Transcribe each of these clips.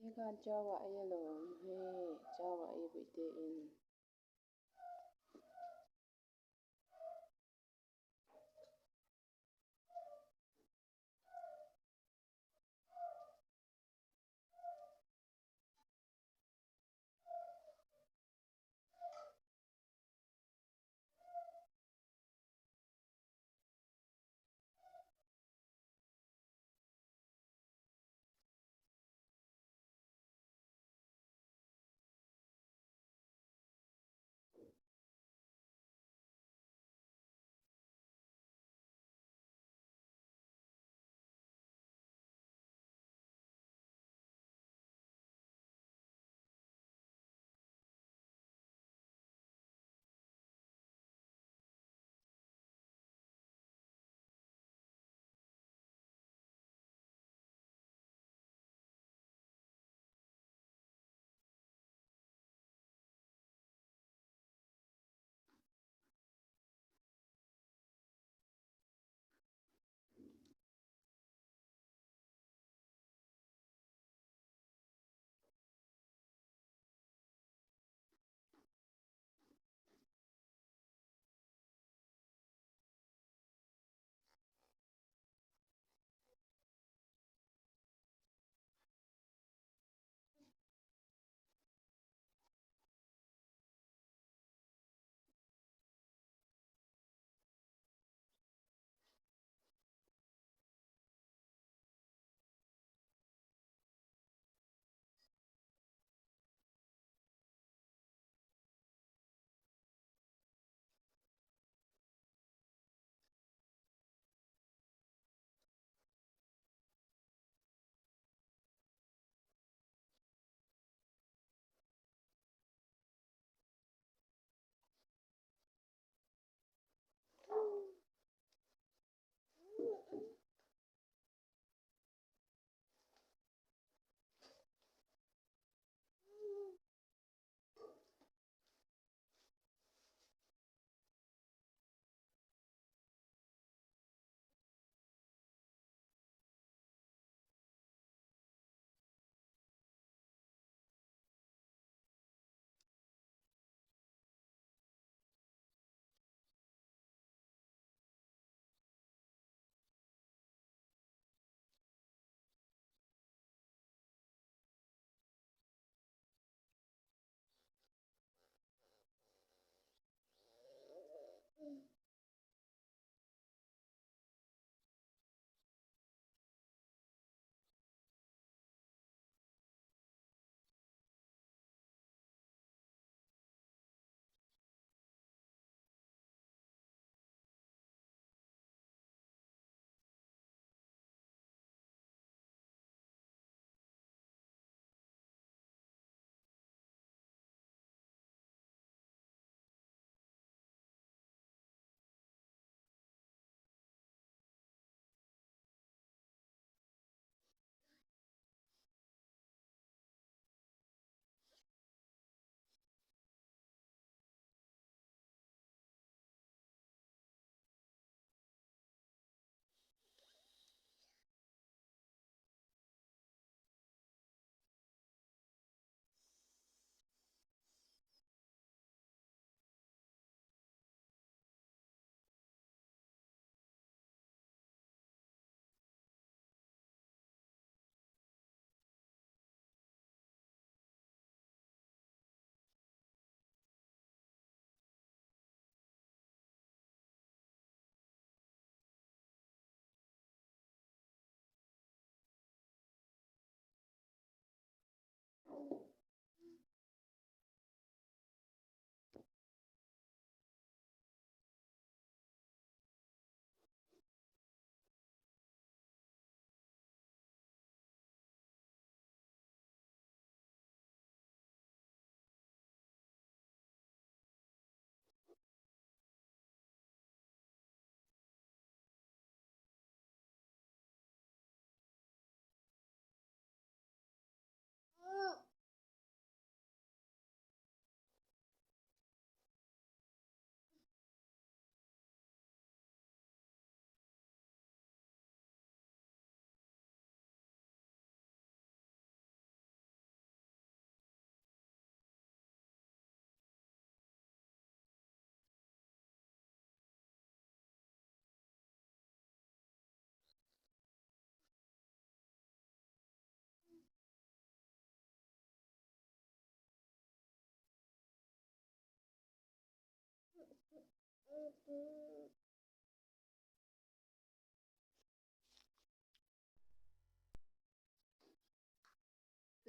Bawihte khan chow a ei alawm hei chow a ei bawihte in.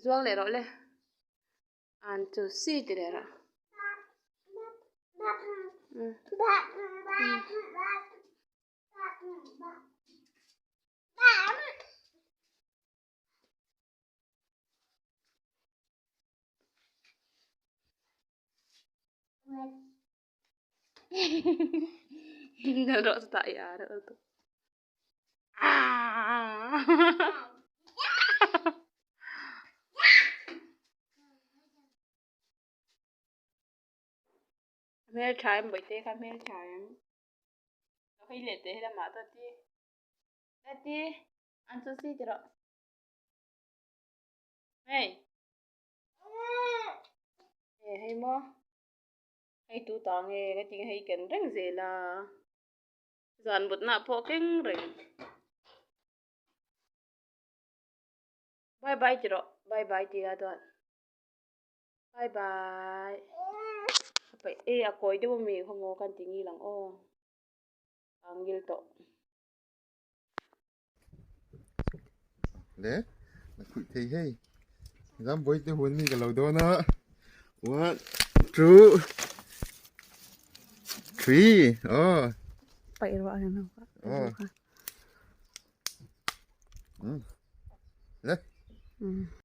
Zuang leh rawh le. An chu si ti leh rawh. Rawh chu tah i a reuh lutuk. Hmeltha em bawihte kha hmeltha em. Ka hei leh teh helamah dawt i. Dawt i an chu si ti rawh. Hei. E hei maw. Hei tu ta nge ka ti hei ken reng zel a. Zan mutna pawh keng reng. Bye bye ti rawh. Bye bye ti la chuan. Bye bye. E a kawi deuh ami khaw maw kan ti ngil ang aw. A ngil tawh. Le na khuih thei hei. Zam boy te huan mi ka lo dawn a. One, two, three. Oh. Paih ruah ang Oh. Le. Mm.